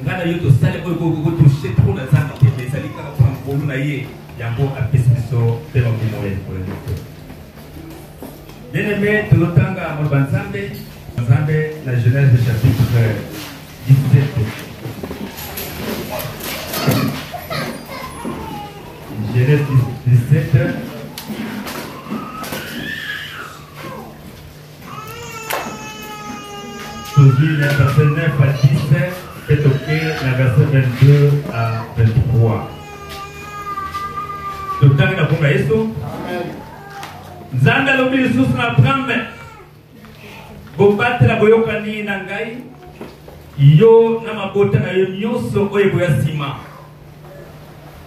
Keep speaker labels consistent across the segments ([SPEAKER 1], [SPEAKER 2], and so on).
[SPEAKER 1] Ngai na yo tosali oyo ekoki kotouche trop na Nzambe te, mais ezali kaka mpona ngolu na ye yango apesi biso mpe mabongo ya likolo nyonso. Bien aimé, tozotanga maloba Nzambe, Nzambe na Genèse chapitre 17. Genèse 17. Tozwi na verset 9 à 10 mpe toke na verset 22 à 23. Totangi na nkombo ya Yesu. Nzambe alobi lisusu na Abraham, bobatela boyokani na ngai yo na mabota na yo nyonso oyo ekoya nsima.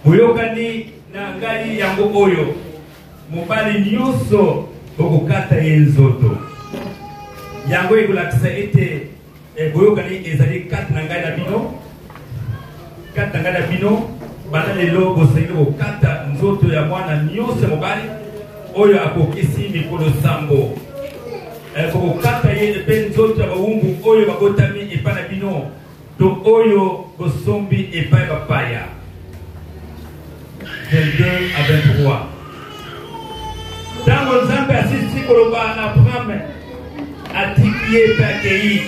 [SPEAKER 1] Boyokani na ngai yango oyo Mobali nyonso bokokata ye nzoto. Yango ekolakisa ete eh, boyokani ezali kati na ngai na bino, kati na ngai na bino. Banda lelo bosengeli kokata nzoto ya mwana nyonso ya mobali oyo akokisi mikolo sambo. Eh, bokokata ye mpe nzoto ya bawumbu oyo babotami epai na bino to oyo bosombi epai bapaya. 22 à 23. Ntango Nzambe asilisi koloba na Abraham, atiki ye mpe akei.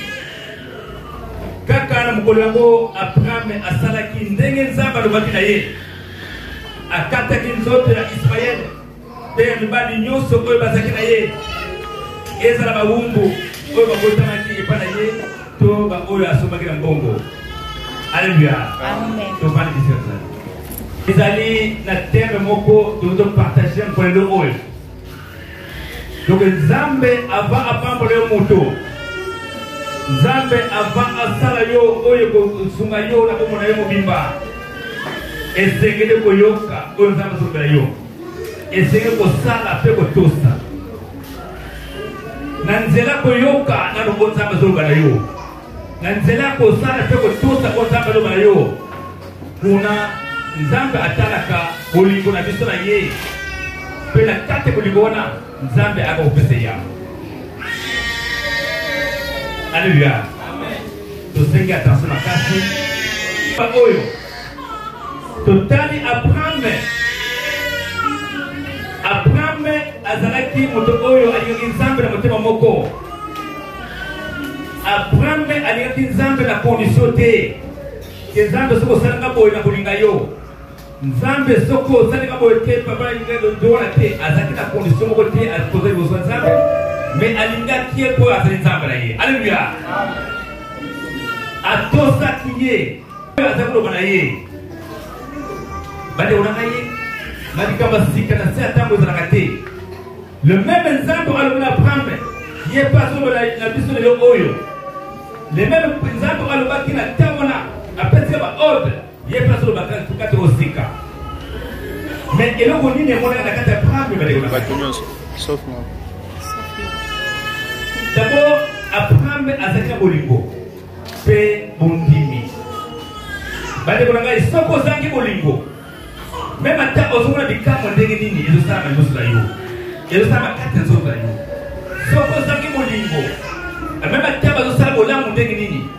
[SPEAKER 1] Kaka na mokolo yango, Abraham asalaki ndenge Nzambe alobaki na ye. Akataki nzoto ya Ismaele mpe ya mibali nyonso oyo bazalaki na ye, ezala bawumbu oyo babotamaki epai na ye to baoyo asombaki na mbongo. Aleluya! Tovandi bisika tozali. Ezali na teme moko tokoki topartage mpo lelo oyo. Donc Nzambe avant apambola yo moto, Nzambe avant asala yo oyo ekosunga yo na bomoi na yo mobimba, esengeli koyoka oyo Nzambe azolobela yo, esengeli kosala mpe kotosa na nzela koyoka nano oyo Nzambe azoloba na yo, na nzela kosala mpe kotosa oyo Nzambe aloba na yo. Kuna Nzambe atalaka bolingo na biso na ye, mpe na kati ya bolingo wana Nzambe akokopesa yango. Aleluya! Tosengi attention makasi oyo totali Abraham. Abraham azalaki moto oyo alingaki Nzambe na motema moko. Abraham alingaki Nzambe na condition te. Ke Nzambe soki osali nga boye na kolinga yo. Nzambe soki osali nga boye te papa nalinga wana te. Azalaki na condition moko te akoza liboso ya Nzambe. Mais alingaki ye mpo azali Nzambe na ye. Alléluia. Atosaki ye. Oyo azali koloba na ye. Bandeko na ngai, na likambo ya sika na se ya ntango ezalaka te. Le même Nzambe oyo alobi na Abraham, ye mpe azoloba na biso lelo oyo. Le même Nzambe oyo alobaki na ntango wana, apesi ye ba ordre, ye mpe azoloba kati osika. Mais eloko nini emonaki na kati ya Abraham bandeko na
[SPEAKER 2] bato nyonso sauf moi.
[SPEAKER 1] D'abord, Abraham azalaki na bolingo mpe bondimi. Bandeko na ngai, soki ozangi bolingo Meme ata ozomona bikamwa ndenge nini ezosalama liboso na yo, ezosalama kati ya nzoto na yo, soki ozangi bolingo, meme ata bazosala bolamu ndenge nini,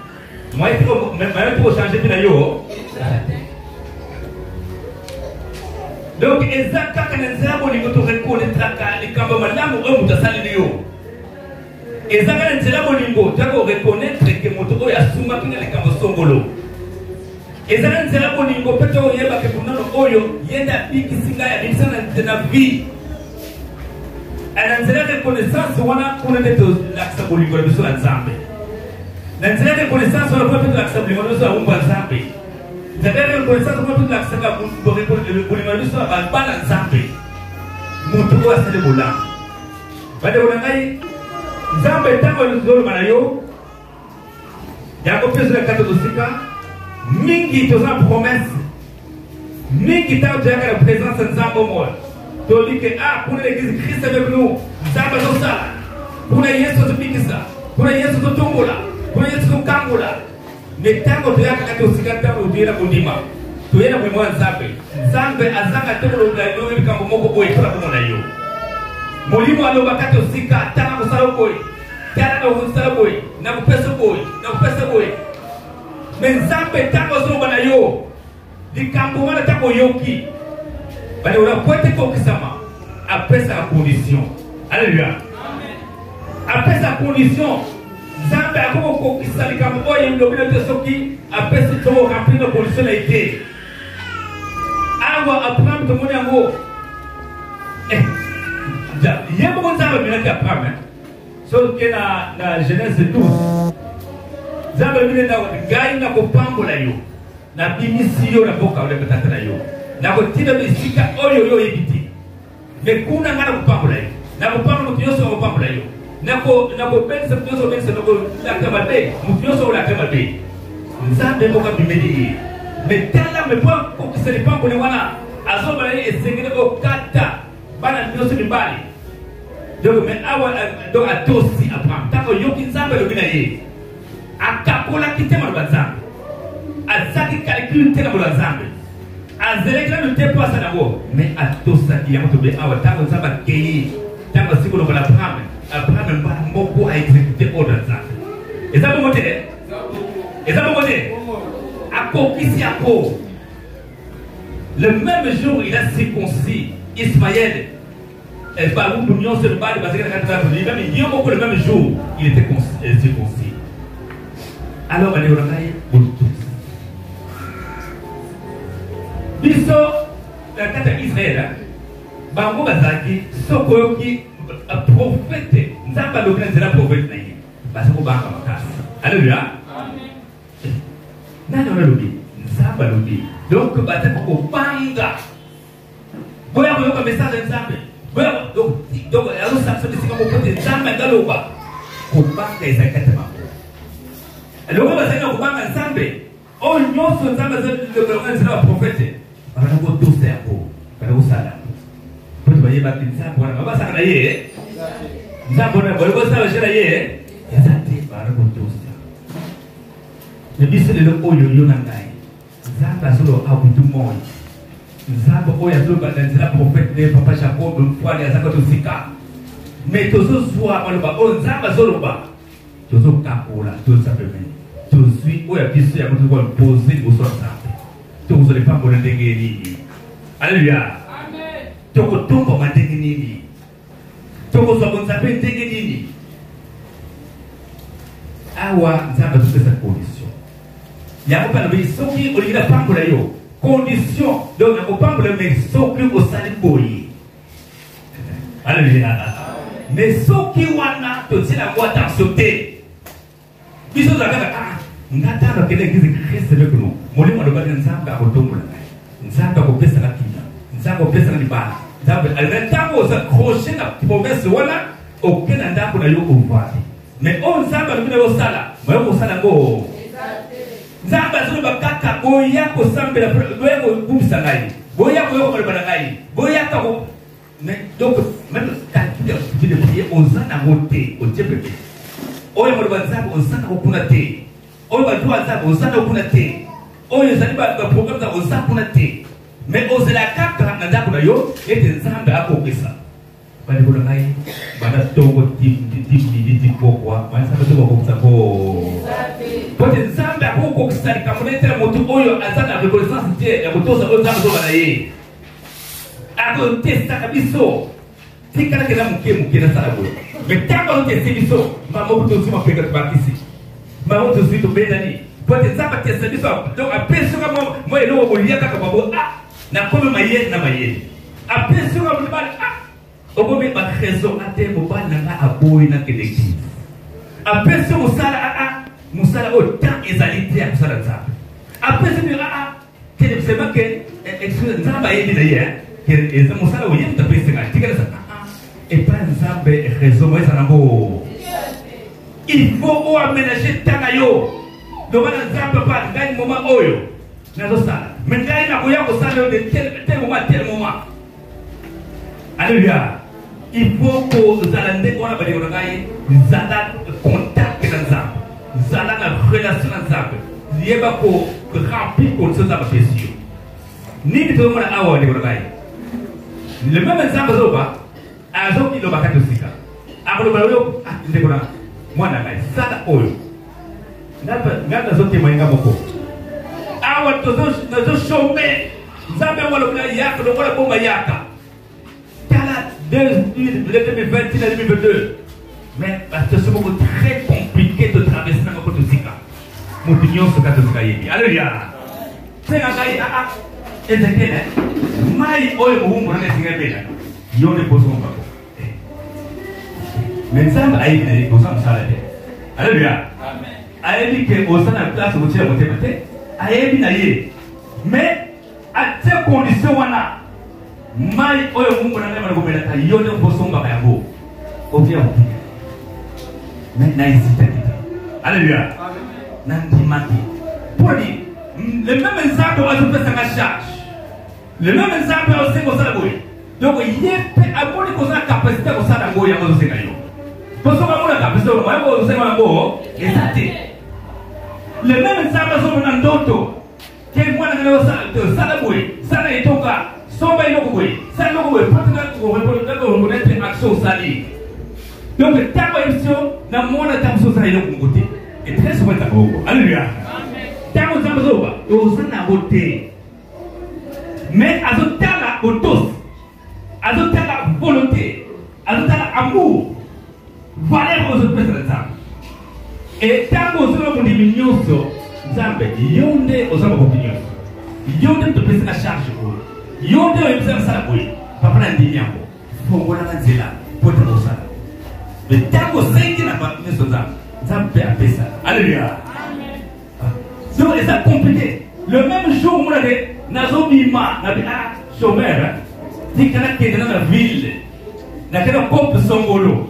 [SPEAKER 1] moyen te kochange mpe na yo. Donc eza kaka na nzela bolingo torekonetraka likambo malamu oyo moto asaleli yo. Eza kaka na nzela bolingo toya koreconnaitre ke moto oyo asungaki na likambo songolo. Eza na nzela bolingo mpe toyeba ke monano oyo ye nde abikisi ngai, abikisa na, na vie. Na nzela reconnaissance wana kuna nde tolakisa bolingo na biso na Nzambe. Na nzela reconnaissance wana kuna mpe tolakisa bolingo na biso na wumbu ya Nzambe. Nzela reconnaissance kuna mpe tolakisaka bolingo na biso na bana Nzambe. Moto oyo asali bolamu. Bandeko na ngai, Nzambe ntango azoloba na yo, yango mpe ezolaka kati mosika mingi, toza na promesse mingi ntango toyaka na présence ya Nzambe omoi tolobi ke ah, kuna l'église Christ avec nous, Nzambe azosala kuna, Yesu azobikisa kuna, Yesu azotombola kuna, Yesu azokangola. Me ntango toyaka kati osika, ntango toye na kondima, toye na bolingo ya Nzambe, Nzambe azanga te kolobela yo likambo moko boye mpo na komona yo. Molimo aloba kati osika, tala kosala boye, tala na kosala boye, nakopesa boye, nakopesa boye. Mais Nzambe ntango azoloba na yo likambo wana, ntango oyoki bandeko na po ete ekokisama, apesaka condition. Alleluya, apesa condition. Nzambe akoki kokokisa likambo oyo elobi na te soki apesi to remplir na condition na ye te. Awa Abraham tomoni yango, eh, ye moko Nzambe amelaki Abraham, eh. Soki na Genèse 12, Nzambe alobi na ngai, nakopambola yo, nabimisi yo na mboka oyo tata na yo, nakotinda bisika oyo yo oyebi te, mais kuna ngai nakopambola yo, nakopambola moto nyonso, nakopambola yo, nakobengisa moto nyonso obengisa, nakolaka mabe moto nyonso olaka mabe. Nzambe moko abimeli ye. Mais tala, mais po akokisa lipamboli wana, azoloba na ye esengeli okata bana nyonso mibali. Donc mais awa donc atosi Abraham. Ntango oyoki Nzambe alobi na ye, akakolaki te maloba Nzambe, azaki calcul te na maloba Nzambe, azelaki nanu te mpo asala yango, mais atosaki yango. Tobe awa, ntango Nzambe akei, ntango asili koloba na Abraham, Abraham mbala moko aexécute ordre ya Nzambe. Eza bongo te? Eza bongo te? Akokisi yango. Le même jour, il a circoncis Ismaël. Et bawumbu nyonso mibali bazalaki na kati ya même ye moko, le même jour il était circoncis. Alors bandeko na ngai, botosi biso na kati ya Israel, bango bazalaki, soki oyoki prophète, Nzambe alobi na nzela prophète na ye, baza kobanga makasi. Alleluya. Nani wana alobi? Nzambe alobi. Donc baza kobanga, boya koyoka message ya Nzambe, boya. Donc azosakisa bisika moko te Nzambe angaloba. Kobanga ezali kati ya bango. Eloko bazali na kobanga Nzambe, oyo nyonso Nzambe azalobelaka nzela ya prophète, bakana kotosa yango, bakana kosala yango, po te bayebaki Nzambe wana babasaka na ye. Nzambe wana boye kosala jela ye eza te, bakana kotosa. Mais biso lelo oyo, yo na ngai, Nzambe azoloba abutu moi, Nzambe oyo azoloba na nzela prophète ne papa Jacob Mfwale azaka tosika, mais tozozwa maloba oyo Nzambe azoloba, tozokakola, toza pembeni, tozwi oyo ya biso, yango tokoimpose liboso ya Nzambe. Tokozwa lipambola ndenge nini? Alleluya. Tokotombama ndenge nini? Tokozwa bonzambe ndenge nini? Awa Nzambe azopesa condition yango mpe alobi, soki olingi napambola yo, condition, donc nakopambola, mais soki osali boye. Alleluya. Mais soki wana totiela yango attention te, biso tozala kaka, ah, nga ntango akende église Christ avec nous, molimo alobaki, Nzambe akotombola ngai, Nzambe akopesaka kimia, Nzambe akopesaka libala, Nzambe alobaki. Ntango oza accroché na promesse wana, oke na ndako na yo, ovandi, mais oyo Nzambe alobi na yo osala, moyo kosala yango. Nzambe azoloba kaka, boya kosambela, boya kokumisa ngai, boya koyoka maloba na ngai, boyaka. Mais donc même calcul ya vie de prière oza nango te, otie pembeni oyo maloba Nzambe, oza nango kuna te. Oyo badroit Nzambe, oza nango kuna te. Oyo ezali baprogramme Nzambe, oza kuna te. Mais ozela kaka na ndako na yo ete Nzambe akokisa. Bandeko na ngai, banda ntongo ti midi ti pokwa, banzambe to bakokisa ko po te Nzambe akokokisa likambo na ye te na moto oyo aza na reconnaissance te ya kotosa oyo Nzambe azoba na ye. Akotestaka biso, tikala kenda moke moke, nasala boye. Mais ntango azoteste biso, mama tozwi mapeka, tobakisi, mama tozwi, tobendani, po te Nzambe ateste biso. Donc apesi yoka mwa eloko kolia kaka babo, ah, nakomi mayele na mayele. Apesi yoka mobali, ah, okomi baraison ate mobali na ngai aboyi nakende église. Apesi yo mosala, aa, mosala oyo temps ezali te ya kosala Nzambe. Apesi bino, aa, seulement que excuse, Nzambe ayebi na ye ke eza mosala oyo ye moto apesi ngai, tikala sa epai Nzambe. Raison mo eza nango, il faut oaménage temps na yo. Loba na Nzambe, pa ngai moment oyo nazosala, mais ngai nakoya kosala yo de tel tel moment, tel moment. Alléluia. Il faut kozala ndenge wana. Bandeko na ngai, zala contact na Nzambe, zala na relation na Nzambe, yeba ko remplir condition Nzambe apesi yo. Nini tozomona awa, bandeko na ngai? Le même Nzambe azoloba, azokiloba kati osika, akoloba yo, ah, ndeko na mwana ngai, sala oyo. Ngai nazotémoigne nga moko. Awa nazochome. Nzambe yango alobela yaka lokola bomba yaka. Tala 2020 na 2022. Mais basituation moko très compliqué totraverse nango mpo tosika. Moto nyonso kaka tosika yebi. Alleluia. Senga ngai aa Ezekiel mai oyo mowumbu nanga esinga ebela yo nde kozonga ko. Mais Nzambe ayebi na ye oza mosala te. Alleluia. Ayebi ke oza na place okotia motema te. Ayebi na ye. Mais atie condition wana mai oyo mungu na ngai banakomelaka yo nde okosombaka yango okoya kotika. Mais na hésitaki te. Alleluia. Nandimaki. Mpo nini? Le même Nzambe oyo azopesanga charge. Le même Nzambe oyo asenga osala boye. Donc ye mpe amoni koza na capacité ya kosala yango yango azosenga yo. Mpo soki amona capacité oyo yango ozosenga yango eza te. Le même Nzambe azomona ndoto ke mwana ngai osala boye, sala etonga, somba eloko boye, sala eloko boye, mpo tika action osali. Donc ntango ayebisi yo namona ntango mosusu osala eloko moko te. Et très souvent ezalaka bongo. Alléluia. Ntango Nzambe azoloba oza na yango te. Mais azotala botosi, azotala volonté, azotala amour, valeur oyo ozopesa na Nzambe. E ntango ozala mondimi nyonso, Nzambe yo nde oza makoki nyonso, yo nde moto opesaka charge oyo, yo nde oyebisaka nasala boye, papa na ndimi yango, fongolaka nzela mpo ete kosala. Me ntango osengi na bato nyonso Nzambe, Nzambe mpe apesa. Alléluia. Donc eza compliqué. Le même jour omona ke nazobima na bi ah chômeur tika nakende na na ville nakende cope songolo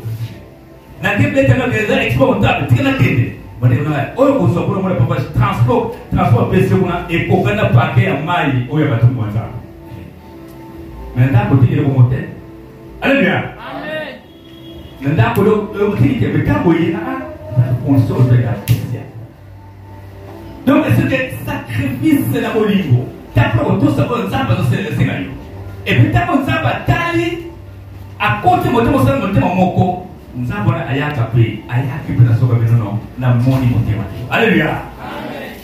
[SPEAKER 1] nake beta na eza exportable tika nakende bandeko na ngai oyo kozwa kuna mona papa transport transport apesi kuna ekoka na pake ya mai oyo ya bato mwanza me ndako tikele bongo te alleluya na ndako otiki te me ntango ye aa console ya spécial. Donc est-ce que sacrifice na bolingo ntango kotosa oyo Nzambe azosenga yo et puis ntango Nzambe atali akoti motema osala motema moko Nzambe wana ayaka mpe ayaki mpe nasoka bino no namoni motema te. Alleluia.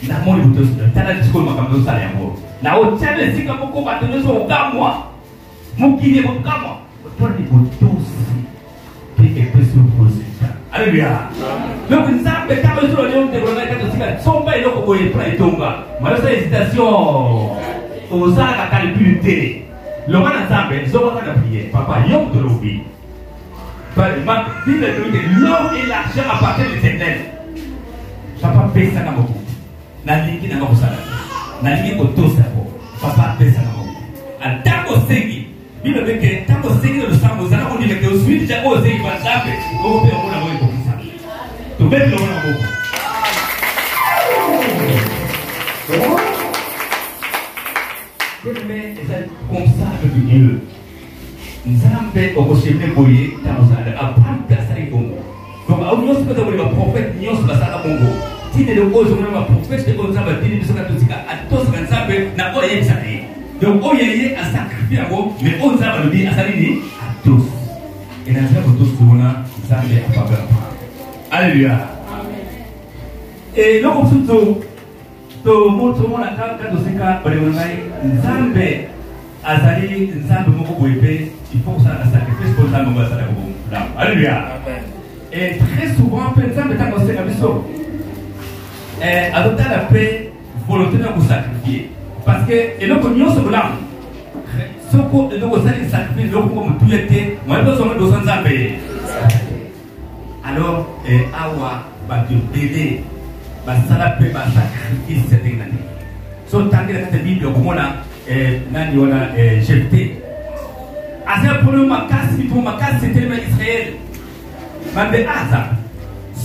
[SPEAKER 1] Namoni motema tala sikoyo makambo ozosala yango na otyana esika moko bato nyonso kokamwa mokili ekokamwa otwani botosi mpe epesi yo résultat. Alleluia. Donc Nzambe ntango ezolo leo ndeko na ngai kati osika somba eloko boye mpo na etonga mayosa hésitation ozalaka calcul te loba na Nzambe zongaka na prière papa yo moto olobi. Bible elobi ke l'or et l'argent appartiennent à l'Éternel. Papa pesaka mokonzi. Nalingi nanga kosala te. Nalingi kotosa yango. Papa apesaka mokonzi. Atako osengi Bible elobi ke ntango osengi na losambo ozala kondima ke ozwi deja oyo osengi pa Nzambe bongo mpe omona yango ekokisa. Tobeti longo na maboko. Bien-aimé, ezali comme ça avec Dieu. Nzambe okosheme boye ntango ozala Abraham mpe asalaki bongo. Donc awo nyonso mpe ozali baprofete nyonso basalaka bongo. Ntina eloko oyo ozomona baprofete oyo Nzambe atindi biso kaka tosika atosaka Nzambe na oyo ayebisaka ye. Donc oyo ya ye asakrifie yango, mais oyo Nzambe alobi asali nini? Atosi. E na nzela kotosi wana Nzambe apambola Abraham. Alléluia. Eloko mosusu tomona kaka tosika bandeko na ngai, Nzambe azali Nzambe moko boye mpe il faut kosala na sacrifice mpo Nzambe moko asalaka bolamu. Alléluia. Et très souvent mpe Nzambe ntango asenga biso azotala mpe volonté na kosacrifier parce que eloko nyonso bolamu soko eloko osali sacrifice eloko moko motuya te moye mpe ozonga liboso Nzambe. Alors awa bato ebele basala mpe basacrifice ya ndenge na ndenge. So otangi na kati ya Bible okomona nani wana Jefte aza problème makasi bitumba makasi etelema Israël bambe aza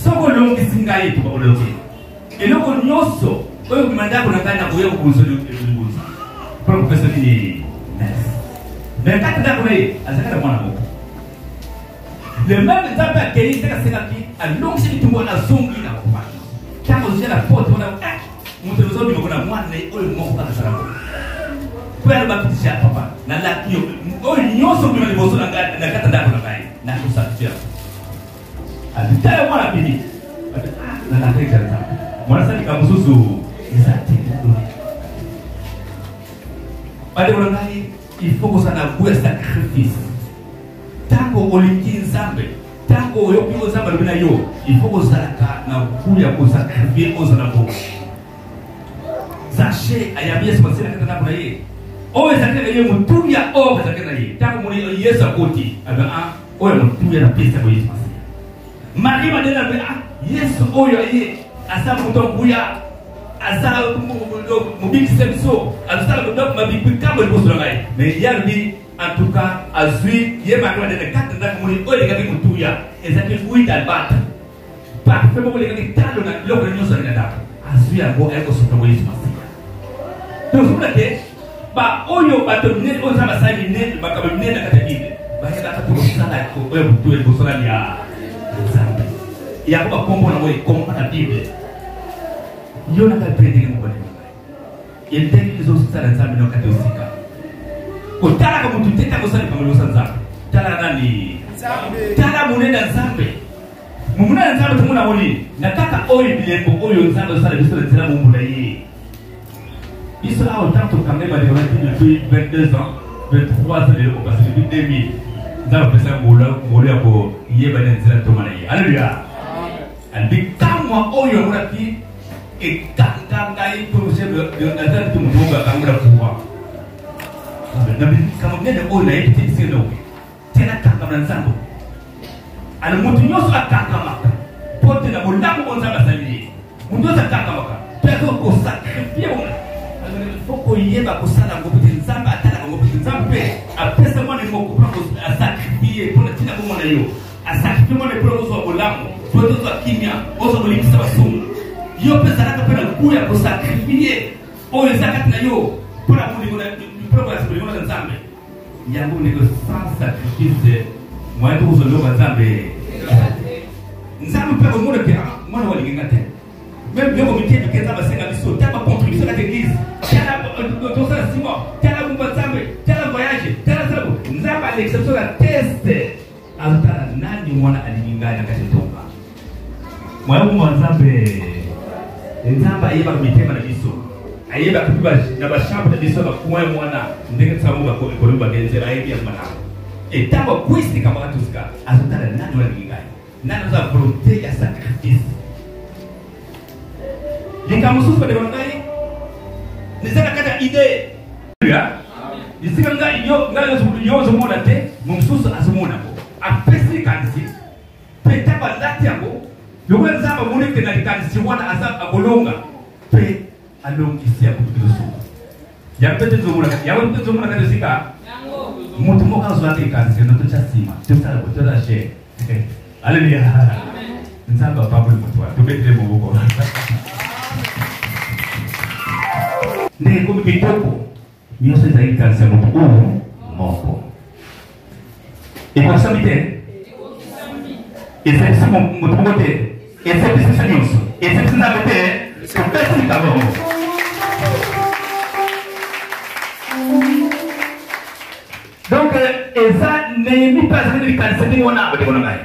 [SPEAKER 1] soko olongisi ngai etumba olongi eloko nyonso oyo kobima ndako na ngai nakoya kobonza libonza mpona kopesa nini merci. Mais kati ndako na ye azalaka na mwana moko. Le même Nzambe akei ndenge asengaki alongisi bitumba wana azongi na kobanda ntango ozwi na porte wana moto ozobima kuna mwana na ye oyo moko kaka azala bongo mpo alobaki deja papa nalaki yo oyo nyonso obima liboso na ngai na kati ya ndako na ngai nakosatisfaire abitala mwana abimi nalakaki ya Nzambe mwana asali likambo mosusu eza te. Bandeko na ngai, il faut kozala na goût ya sacrifice. Ntango olingi Nzambe, ntango oyoki oyo Nzambe alobi na yo, il faut kozalaka na goût ya kosacrifier oyo na bongo. Zache ayambi Yesu masiya na kati ya ndako na ye. Oyo ezalaki na ye motuya, oyo ezalaki na ye. Ntango moni Yesu akoti, alobi ah, oyo motuya napesi yango Yesu masiya. Marie Madeleine alobi ah, Yesu oyo aye aza moto ya nguya, aza mobikisa biso, azosala mabikambo liboso na ngai. Mais ye alobi en tout cas azwi ye Marie Madeleine kati na ndako moni oyo elekaki motuya ezalaki huile d'albâtre. Parfum moko elekaki talo na biloko nyonso na ndako. Azwi yango aye kosopa yango Yesu Masiya. Tozomona te baoyo bato minene oyo Nzambe asali minene makambo minene na kati ya Bible bayebaka mpe kosala oyo motu liboso na ya Nzambe. Yango bakombo nango ekoma na Bible. Yo na ngai mpe ndenge moko ndenge ngai. Ndenge ezosala Nzambe na kati ya osika. Kotalaka motu te ntango osala likambo liboso ya Nzambe. Tala nani? Tala monene ya Nzambe. Momona ya Nzambe tomona yango nini? Na kaka oyo bilembo oyo Nzambe osala biso na nzela mombo na ye. Biso awa ntango tokangaki bandeko na bino depuis 22 ans, 23 ans lelo kopasa depuis 2000. Nzambe apesa ngolu ya koyeba na nzela ntoma na ye. Aleluya. Alobi kamwa oyo amonaki ekanga ngai mpo nazali te moto moko akangi na courant. Na likambo minene oyo nayebi te esika na te nakangama na nzambe alo moto nyonso akangamaka mpo te na bolamu oyo nzambe asali ye moto nyonso akangamaka mpe akoki kosakrifie fo koyeba kosala yango mpo te nzambe atalaka yango mpo te nzambe mpe apesa mwana moko mpona asakrifie mpo na ntina bomona yo asakrifie mwana mpona kozwa bolamu mpo te ozwa kimia ozwa kolimbisa masumu yo mpe ezalaka mpe na nkuya ya kosakrifie oyo eza kati na yo mpo na bolingo na nzambe Yango ndeko sans sacrifice moyen tokozwa biloko ya Nzambe. Nzambe mpe akomona ke ah, mwana walingi nga te. Meme biloko mike mike Nzambe asenga biso, tala ba contribution kati église, tala euh, tosala sima, tala bumba Nzambe, tala voyage, tala sala Nzambe alekisa biso na test. Azotala nani mwana alingi ngai na kati etonga. Moyen bumba Nzambe. Nzambe ayebaka mitema na biso. Ayebaka mpe na bachambre na biso bacoin mwana ndenge nsango bakolobi bakenzela ayebi yango malamu. Etango akwisi likambo atusika azotala nani wana alingi ngai. Nani aza volonté ya sacrifice. Likambo mosusu bandeko na ngai eza na kati ya idee esika ngai yo ngai yo ozomona te mosusu azomona ko apesi likanisi mpe ntango alati yango lokola nzambe amoni ete na likanisi wana aza akolonga mpe alongisi yango liboso yango mpe tozomona yango mpe tozomona kati esika moto moko azwaki likanisi no totya nsima tosala kotala chere aleluya nzambe apamboli moto wana tobetele moboko ndenge ekomi kitoko nyonso ezali likanisi ya moto oyo moko ekokisami te ezalisi moto moko te ezalisi biso nyonso ezalisi nzambe te topesi likambo yango donc eza nehemi mpe azali na likanisi ndenge wana bandeko na ngai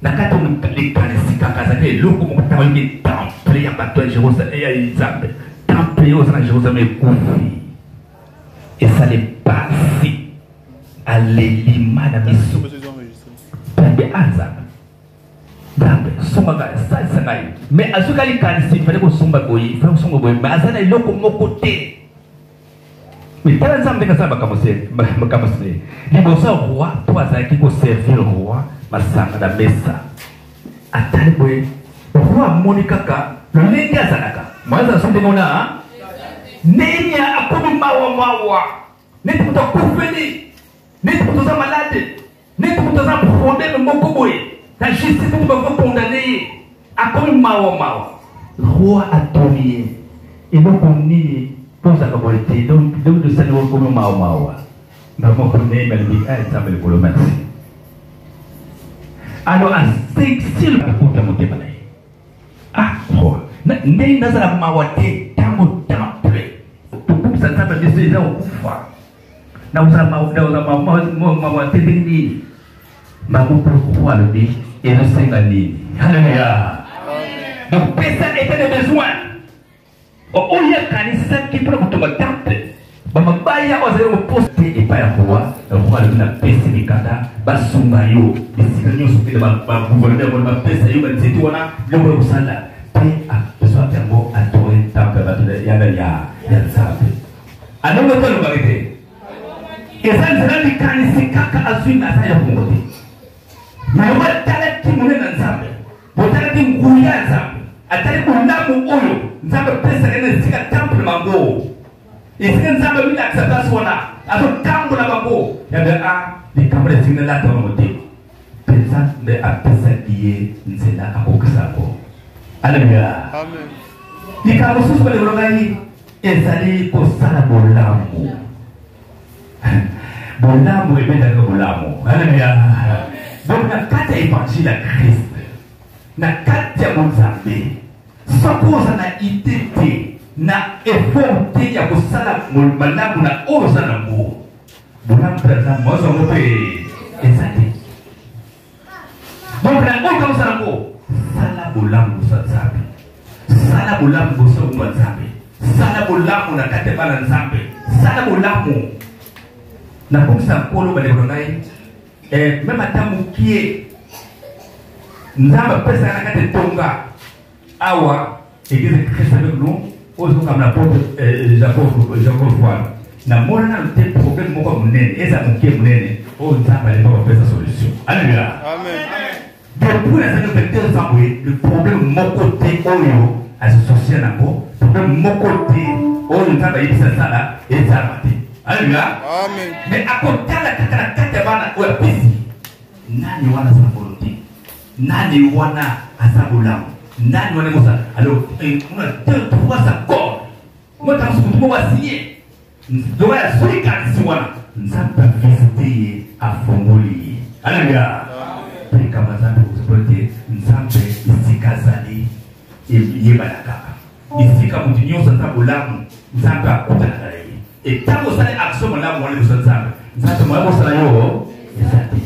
[SPEAKER 1] na kati ya likanisi kaka azali eloko moko ntango yoki temple ya bato ya jerusalem ya nzambe temple oyo oza na jerusalem ekufi esali pasi aleli ma na miso nzambe aza nzambe sunga ngai salisa ngai mais azuka likanisi fale kosomba boye fale kosomba boye mais aza na eloko moko te mais tala nzambe ndenge asala makambo se liboso ya roi mpo azalaki koservir roi masanga na mesa atali boye roi amoni kaka lolenge azalaka mwa azala so ndenge wana ndenge akomi mawa mawa neti moto akufeli neti moto aza malade neti moto aza probleme moko boye na justice moto bakokondane ye akomi mawa mawa roi atuni ye eloko nini mpo ozalaka boye te donc tosali okomi mawa mawa bango nde balobi eh, nzambe likolo merci alors aseksil akota motema na ye ah roi ndenge nazala mawa te ntango temple tokumisa nzambe biso eza kokufa nakozala mawa te ndenge nini bango mpe roi alobi ezosenga nini halleluya donc pesa etat de besoin oyo akanisaki mpona kotonga temple bamabaya. Yaya oyo azali koposa te epai ya roi, roi alobi napesi mikanda basunga yo bisika nyonso okende bagouverneur wana bapesa yo banzete wana biloko ya kosala mpe apesaki yango atore temple bato ya nani ya Nzambe. Alongo te alobaki te eza nzela likanisi kaka azwi na aza ya kongo te mais yango atalaki monene na Nzambe Botalaki nguya ya Nzambe, atali bolamu oyo Nzambe apesaka na esika temple bango, esika Nzambe amilakisa place wana, azotambola bango yabe a likambo na esika nalata wana motema mpenza nde apesaki ye nzela akokisa yango. Aleluya. Likambo mosusu bandeko na ngai ezali kosala bolamu. Bolamu ebendaka bolamu. Aleluya. Donc na kati ya évangile ya Christ, na kati ya bonzambe, soki oza na idée te na effort te ya kosala malamu na oyo oza nango, bolamu mpe aza mwasi yango mpe eza te. Donc na oyo kosala yango, sala bolamu liboso ya Nzambe, sala bolamu liboso ya Nzambe, sala bolamu na kati ya bana Nzambe, sala bolamu. Nakomisa Nkolo bandeko na ngai eh, meme ata mokie Nzambe apesaka na kati etonga awa Église Christ avec nous oyo ezokamba na porte eh, Jacob Jacob Voile namona nano te problème moko ya monene eza moke monene oyo Nzambe alingi kopesa solution. Alléluia.
[SPEAKER 2] Amen.
[SPEAKER 1] Depuis nazali 22 ans boye le problème moko te oyo azosocia nango problème moko te oyo Nzambe ayebisa sala ezalama te. Alléluia.
[SPEAKER 2] Amen.
[SPEAKER 1] Mais akotala kaka na kati ya bana oyo apesi nani wana aza na volonté nani wana aza bolamu nani wana ekosa alors eh, on a deux trois accords moi ntango mosusu motu moko asigne donc azwi likanisi wana nzambe avisite ye afongoli ye aleluya mpe likambo ya nzambe kosokola te nzambe esika azali eyebana kaka esika moto nyonso aza bolamu nzambe akutanaka na ye etango osali action malamu wana liboso nzambe nzambe moya kosala yo eza te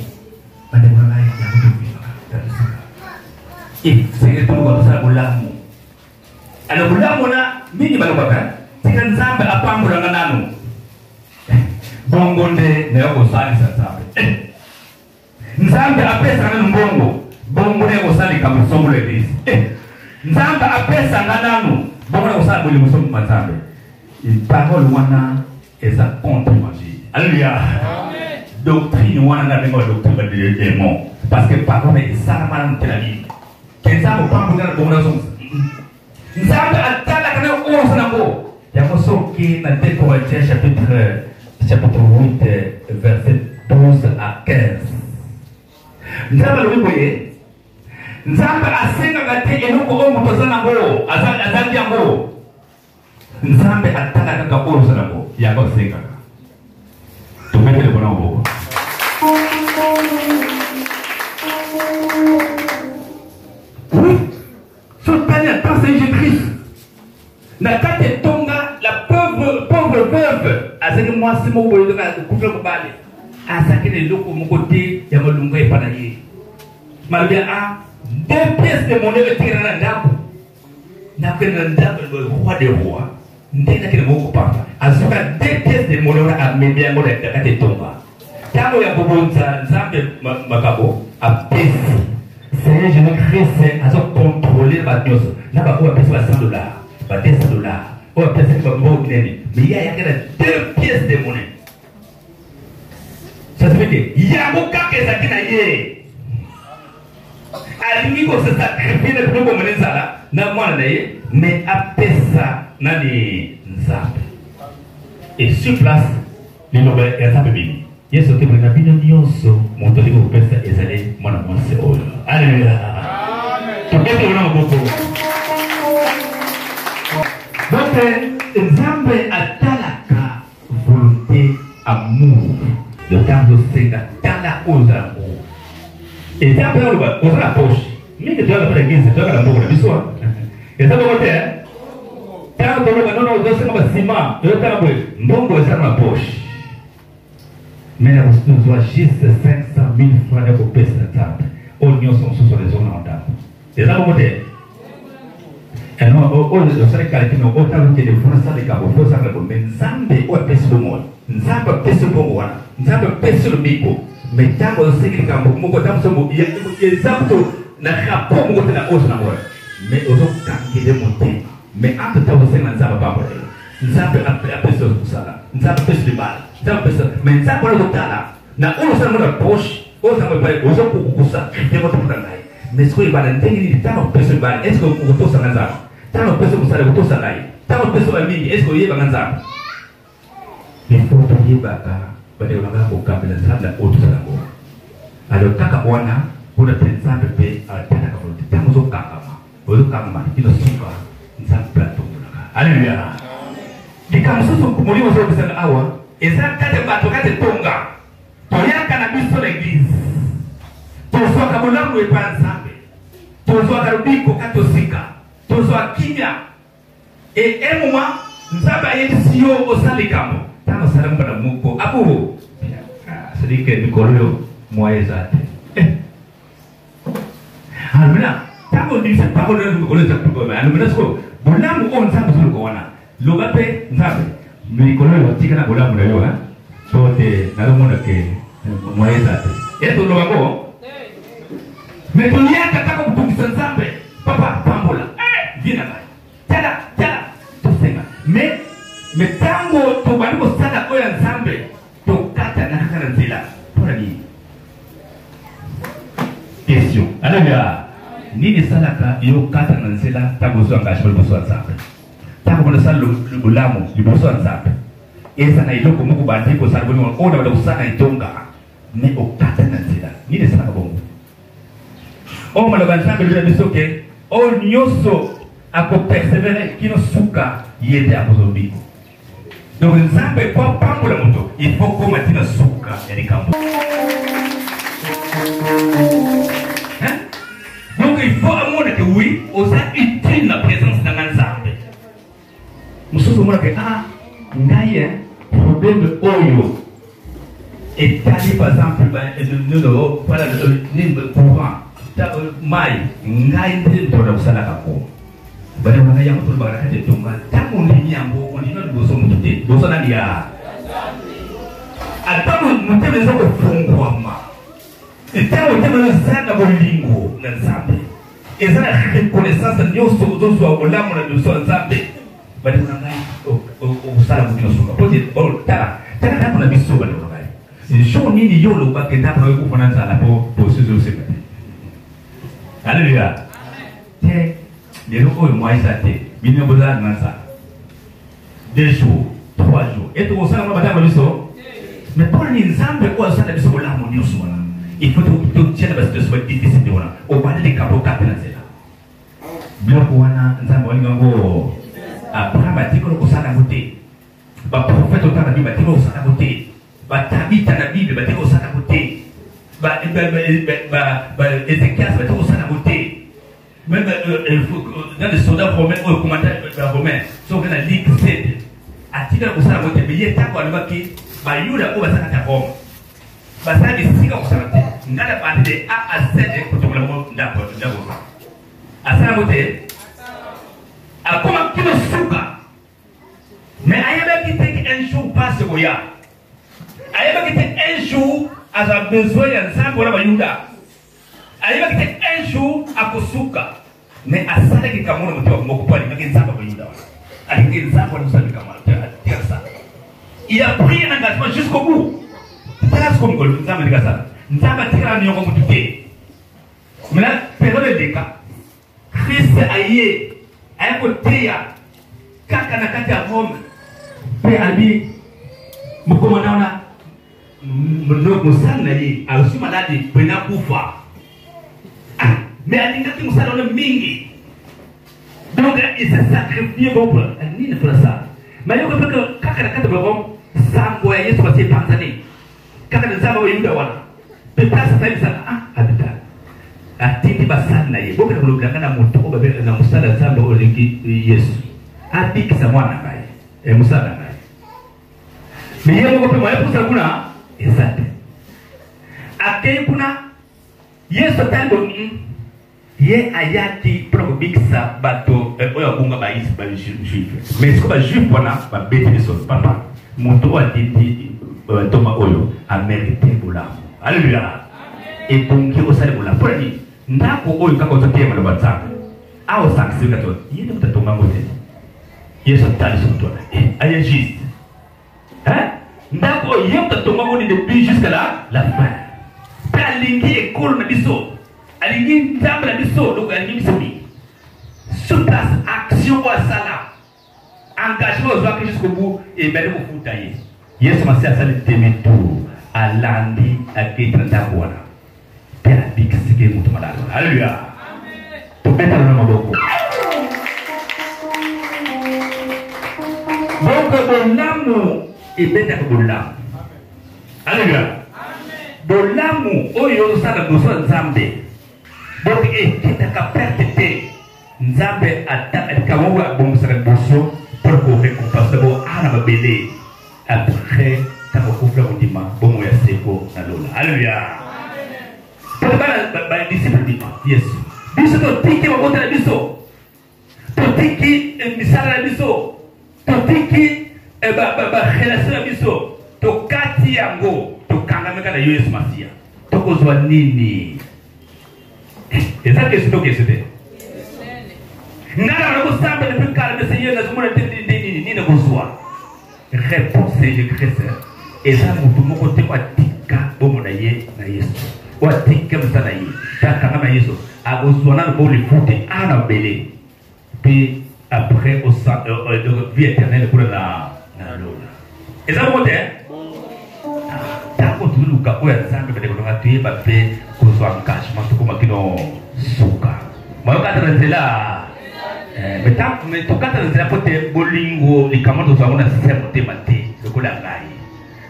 [SPEAKER 1] bandeko na ngai yango tobimaka tabisaka esengeli toluka tosala bolamu alors bolamu wana mingi balobaka tika nzambe apambolanga nanu bongo nde nayo kosalisa nzambe eh! Nzambe apesa nanu mbongo bongo naye kosala likambo songolo eglise eh! Nzambe apesa nga nanu bongo na kosala bolingo songo ma Nzambe parole wana eza contre évangile. Alléluia. Doctrine wana nga benga doctrine ba démon parce que parole esalama nanu te na Bible ke Nzambe opambola na bongo nazongisa Nzambe atalaka na oyo oza nango yango soki na 2 Corinthiens chapitre chapitre 8 verset 12 à 15 Nzambe alobi boye Nzambe asengaka te eloko oyo moto aza nango azangi yango Nzambe atalaka kaka oyo oza nango yango asengaka tobetele mpona maboko oui Sotani ata Saint Jésus-Christ na kati etonga la pauvre pauvre veuve azalaki mwasi moko boye kaka akufa mobali azalaki na eloko moko te ya malonga epa na ye malobi a ah, deux pièces de monnaie etikala na ndako nakende na ndako roi de roi nde nakende moko kopamba azuka deux pièces de monnaie wana amemi yango na kati etonga ntango ya kobonza nzambe makabo apesi seigneur jésus christ azo contrôler bato nyonso na bango bapesi ba 100 dollars ba 200 dollars oyo apesaki bambongo minene mais ye ayaki na deux pièces de monnaie ça se fait que yango kaka ezalaki na ye alingi kose sacrifier na biloko mone nzala na mwana na ye mais apesa nani nzambe et sur place liloba ya nzambe bini yesu te na bino nyonso moto alingi kopesa ezali mwana mwasi oyo aleluya tobeti wana maboko donc nzambe atalaka volonté amour de ntango ozosenga tala oyo oza yango eza mpe oloba oza na poche mingi toyaka mpe na eglise toyaka na mbongo na biso eza bongo te ntango toloba nono ozosenga basima toyotala boye mbongo eza na poche mais na kozwa juste 500 000 francs ya kopesa nzambe oyo nyonso mosusu alezonga na ndako eza bongo te oyo osali calcul oyo ntango okende fona sala likambo fo osala bo me nzambe oyo apesi bomoi. Nzambe apesi mbongo wana, Nzambe apesi lobiko, mais ntango osengi likambo moko, ntango mosusu eza kutu na rapport moko te na oyo na ngo, mais ozokangele motema. Mais entre temps osenga Nzambe apambola yo, Nzambe apesi yo mosala, Nzambe apesi libala, Nzambe apesi, mais Nzambe wana ozotala na oyo osala ngo na poche, oyo osala ngo epai, ozokokosa critère oyo mpona ngai. Mais sikoyo ebala ndenge nini? Ntango apesi libala, est ce que okotosanga Nzambe? Ntango apesi mosala, okotosa ngai? Ntango apesi bamingi, est ce que oyebanga Nzambe? Il faut toyebaka, bandeko na ngai, kokambela Nzambe na oyo tozala ngo. Alors kaka wana mpona mpe Nzambe mpe atalaka moto ntango ozokangama, ozokangama kino suka, Nzambe mpe atombolaka. Alleluya. Likambo mosusu molimo ozolobisaka awa eza kati ya bato, kati etonga. Toyaka na biso na église, tozwaka bolamu epai ya Nzambe, tozwaka lobiko kati tosika, tozwa kimia. Et un moment Nzambe ayebisi yo osala likambo, ntango osala mbala moko abubu, c'est-à-dire que mikolo oyo moyen eza te. Alobela ntango ondimisa parole oyo, mikolo eza, alobela sikoyo bolamu oyo Nzambe ozoluka wana, loba mpe Nzambe, mikolo oyo tika na bolamu na yo po te nazomona ke moyen eza te. E toloba ngo, mais toyaka kaka kotungisa Nzambe. Papa, pambola vie na ngai, tala tala, tosenga. Mais ntango tobandi kosala oyo ya Nzambe, tokatana kaka na nzela. Mpona nini? Question. Alleluya. Nini esalaka yo kata na nzela ntango ozwa engagement liboso ya Nzambe, ntango bona osala bolamu liboso ya Nzambe? Eza na eloko moko bandi kosala bolingo oyo na banda kosala etonga, mais okata na nzela. Nini esalaka bongo? Oyo maloba Nzambe elobi na biso ke oyo nyonso akopersévérer kino suka, ye nde akozwa lobiko. Donc Nzambe po apambola moto, il faut koma ntina suka ya likambo. Hein? Donc il faut amona ke oui, oza utile na présence na nga Nzambe. Mosusu omona ke ah, ngai problème oyo etali par exemple voilà, nini, courant, mai, ngai nde mpona kosalaka ko. Bandeko na ngai, yango tolobaka na kati etonga, ntango ondimi yango, ondimi liboso motu te, liboso nani ya ata motema eza kofungwama. Ntango motema eza na bolingo na Nzambe, eza na reconnaissance nyonso, ozozwa bolamu na liboso ya Nzambe, bandeko na ngai, okosala moki na suka. Po te tala tala ndako na biso, bandeko na ngai, jour nini yo olobaka ndako na yo ekufa na nzala po bosusu osemba te? Alleluya. Te, lelo oyo mwa eza te, bino bozala na nzala 2 jours, 3 jours, ete kosala ngo batango biso. Mais mpo nini Nzambe oyo asala biso bolamu nyonso wana, il faut totia na basituation badifficile wana, obandi likambo, okati na nzela? Biloko wana Nzambe walinga yango, Abraham atikala kosala yango te, baprofete otala na Bible batikala kosala yango te, batabita na Bible batikala kosala yango te, Ezekias batikala kosala yango te. Même dans les soldats romains oyo commandant romain, soki na Ligue 7, atikala kosala yango te. Mais ye ntango alobaki bayuda oyo bazalaka na Rome, bazala bisika kosala te, ngai na bandi de A à Z kotongola bango ndako. Ndako asala yango te, akoma kino suka. Mais ayebaki te ke un jour pasi koya, ayebaki te un jour aza besoin ya Nzambe wana bayuda, ayebaki te un jour akosuka. Mais asalaki likambo na motema moko mpo alingaki Nzambe bayuda wana, alingaki Nzambe wana kosala likambo wana. Il a pris un engagement jusqu'au bout. Tala siko mokolo Nzambe ndenge asala, Nzambe atikala niongo motu te. Maintenant, période eleka, Christ aye, aye koteya kaka na kati ya Rome, mpe alobi mokomanda wana, mosali na ye azwi maladi pene akufa, mais alingaki mosala wana mingi, donc il s'est sacrifié. Bon, nini mpona ça? Mais yoka mpe kaka na kati ya Rome, sango ya Yesu basi epanzani kaka na Nzambe oyo Yuda wana mpe place asalisaka. Ah, abita atindi basali na ye, bokenda kolobela ngai na moto oyo babengaka na mosala ya Nzambe oyo olingi Yesu, abikisa mwana na ngai, mosala na ngai. Mais ye moko mpe moye pusa kuna eza te. Akei kuna, Yesu atali bo ye ayaki mpona kobikisa bato oyo abunga, bajuif. Mais siko bajuif wana babeti biso, papa. Moto oyo atindi euh, ntoma oyo amerite bolamu. Alleluya. Ebongi osali bolamu. Mpo na nini? Ndako oyo kaka ozoteya maloba Nzambe. Awa osangisi kati ye nde moto atonga yango te. Yesu atalisi moto wana. Eh, aye juste. Hein? Ndako oyo ye moto atonga yango depuis jusqu'à la, la fin. Mpe alingi ekolo na biso. Alingi Nzambe na biso, donc alingi biso mingi. Sur place, action oyo asala engagement ozwaki jusqu'au bout ebandi kofuta ye yesu masiya asali demi tour alandi akei na ndako wana mpe abikisiki moto malade wana aleluya tobetana na maboko boko bolamu ebetaka bolamu aleluya bolamu oyo ozosala liboso ya nzambe donc ekendaka perte te Nzambe ata likambo oyo abongisaka liboso mpo na korekompanse bo awa na mabele après ntango akufi na kondima bomoi ya seko na lola. Aleluya! Mpo bana badisiple ndima Yesu, biso totiki mabota na biso, totiki eh, misala na biso, totiki eh, barelation na biso, tokati yango, tokangameka na yo Yesu Masiya, tokozwa nini? Eza question to question te? Ngai na kosambela mpe kala mpe seigneur nazomona te nde nini nini nakozwa réponse ya jésus christ eza moto moko te oyo atika bomo na ye na yesu oyo atika mosala na ye mpe akanga na yesu akozwa nano bo lifute awa na mabele mpe après euh, euh, vie éternelle kuna na na lola eza bongo te ntango tozoluka oyo ya nzambe bandeko nanga toyeba mpe kozwa engagement tokoma kino suka mayokata na nzela eh, me tokata na nzela mpo te bolingo likambo tozwa yango na se motema te lokola ngai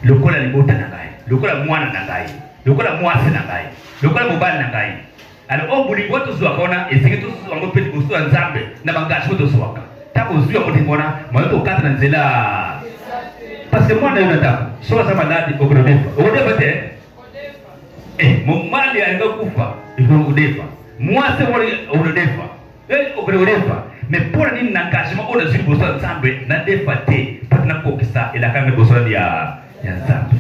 [SPEAKER 1] lokola libota na ngai lokola mwana na ngai lokola mwasi na ngai lokola mobali na ngai Alors oyo bolingo wana tozwaka wana esengeli tozwa yango mpe liboso ya Nzambe na bangagement tozwaka. Ntango ozwi yango ndenge wana, moyen tokata na nzela. Parce que mwana yo na ndako soki aza malade okodefa, okodefa te? Eh, mobali alingi kufa, okodefa. Mwasi okodefa. Eh, okodefa. Mais mpo na nini na engagement oyo nazwi liboso ya Nzambe nadefa te mpo nakokisa elaka na liboso ya Nzambe.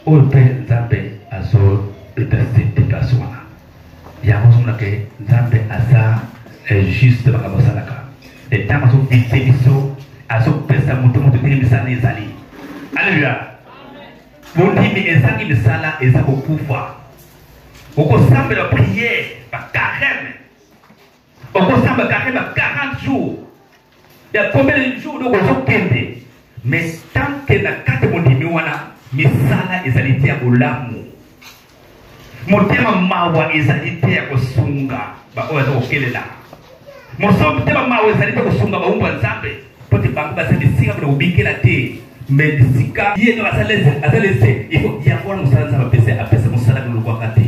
[SPEAKER 1] Oyo mpe Nzambe azo beta sete place wana. Yango ozomona ke Nzambe aza eh, juste makambo asalaka. Ntango azovise biso azopesa moto moto ndenge misala ezali. Aleluya. Bondimi ezangi misala eza kokufa. Okosambela prière ba carême. Okosamba carême ba 40 jours. Ya combien de jours donc ozokende mais tant que na kati mondimi wana misala ezali te ya bolamu motema mawa ezali te ya kosunga baoyo baza kokelela motema mawa ezali te kosunga baumbu ya nzambe mpo te bango baza bisika mpona kobikela te me bisika ye kaka aza lese ifo yango wana mosala nzambe apesa apesa mosala kolokwaka te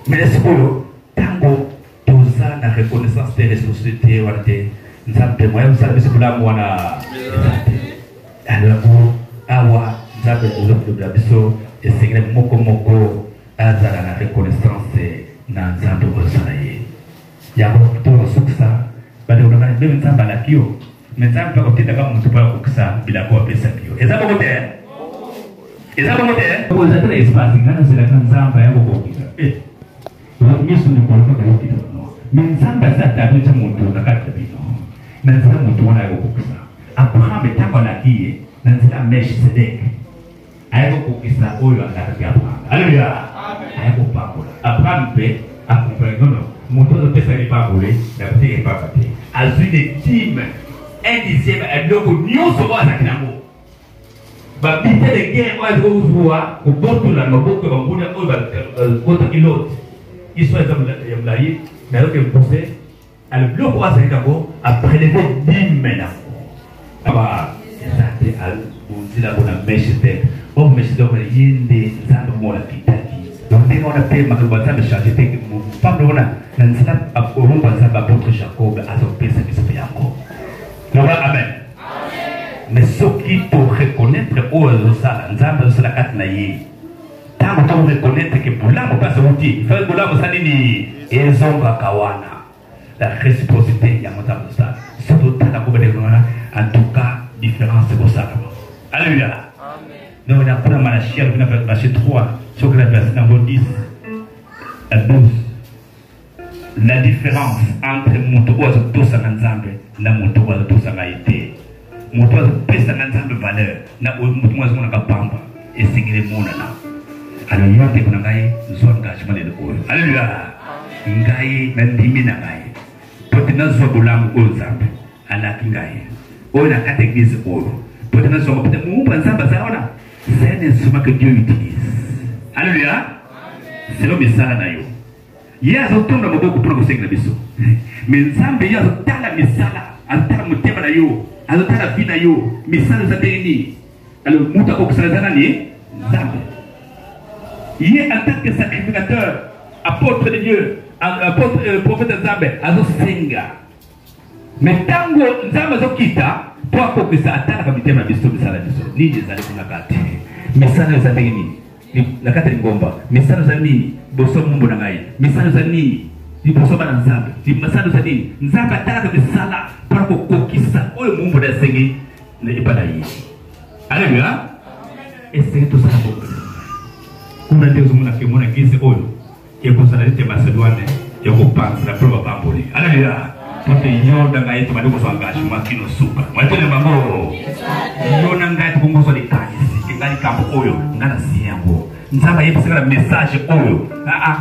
[SPEAKER 1] Mais sikoyo ntango toza na reconnaissance te ressource te wana te nzambe moyen kosala biso bolamu wana eza te alors awa nzambe ozolobela biso esengeli moko moko azala na reconnaissance na nzambe ozosala ye yango tokosukisa bandeko na ngai meme nzambe alaki yo me nzambe mpe akotindaka moto mpo akokisa bilako apesaki yo eza bongo te eza bongo te oza te na espace ngai nazelaka nzambe aya kokokisa eh, miso likolo kaka yokita no me nzambe aza tabli ti moto na kati ya bino na nzela moto wana ya kokokisa abraham ntango alaki ye na nzela melchisedek aya kokokisa oyo alakaki abraham aleluya aya kopambola abraham mpe akomprendre nono moto azopesa lipamboli na koteka epamba te azwi de dime un dixième ya biloko nyonso oyo azalaki nango babite de guerre oyo azali kozwa kobotola maboko ya banguna oyo bakotaki lot histoire eza ya molai nayoki mpose Alors biloko oyo azali nango apreleve dime nango aba eza te abonzela yango na melchizedek oyo melchizedek wana ye nde nzambe moko akitaki donc ndenge wana mpe makambo ya nzambe change te pambo wana na nzela olomba nzambe apotre jacob azopesa biso mpe yango loba amen mais soki to reconnaître oyo azosala nzambe azosala kati na ye ntango to reconnaître ke bolamu mpe azowuti bolamu osali nini ezongaka wana la réciprocité yango nzambe osala soki otala ko bandeko wana en tout cas différence ekosalama. Alleluia. Donc na kuna Malachie alobi na verset 3 soki na verset nango 10 à 12, la différence entre moto oyo azotosaka Nzambe na moto oyo azotosaka ye te, moto oyo azopesaka Nzambe valeur na oyo moto moko azomonaka pamba, esengeli emonana. Alors yo ndeko na ngai, zwa engagement lelo oyo. Alleluia. Ngai nandimi na ngai po te nazwa bolamu oyo Nzambe alaki ngai oyo na kati ya eglise oyo, po te nazwa po te moumbu ya Nzambe aza wana. C'est un instrument que Dieu utilise. Alléluia. Selon misala na yo, ye azotonda maboko mpona kosengela biso, mais Nzambe ye azotala misala, azotala motema na yo, azotala vie na yo, misala eza ndenge nini. Alors moto akokosala eza nani? Nzambe. Ye en tant que sacrificateur, apôtre de Dieu, apôtre, prophète ya Nzambe, azosenga. Mais ntango Nzambe azokita mpo akokisa, atalaka mitema na biso, misala biso nini ezali kuna kati, misala eza ndenge nini na kati ya lingomba, misala eza nini boso mombo na ngai, misala eza nini liboso bana Nzambe, misala eza nini. Nzambe atalaka misala mpona kokokisa oyo mombo na esengi na epai na ye. Aleluya. Esengi tosala bongo kuna nde ozomona ke mona eglise oyo ekozala nete Macedoine ya kopanzela mpo bapamboli. Aleluya. Po te yo na ngai tobandi kozwa engagement kino suka matele bango. Yo na ngai tokomozwa likanisi ke ngai likambo oyo ngai nasiye yango, Nzambe ayebisaka na message oyo, aa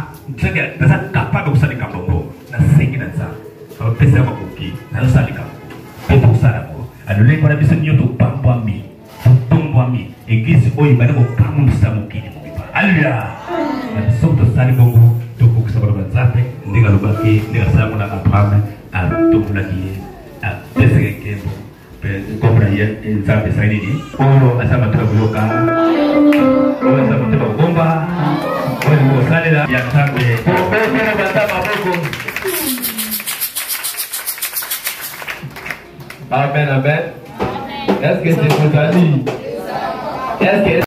[SPEAKER 1] naza capable kosala likambo yango, nasengi na Nzambe bapesa ya makoki, nazosala likambo mpe tokosala yango. Alolenge wana biso nyonso topambwami, totombwami, eglise oyo ebandi kokamwisa mokili mobimba. Aleluya. Soki tosali bongo, tokokisa baloba Nzambe ndenge alobaki, ndenge asalango na Abraham, atombolaki ye, apesaki nkembo mpe nkombo na ye. Nzambe esali nini? Oyo aza motema koyoka, oyo aza motema kobomba, oyo alingi kosalela ya Nzambe.
[SPEAKER 2] Tobetela bata maboko. Amen, amen. Est-ce que c'est vos amis? Est-ce que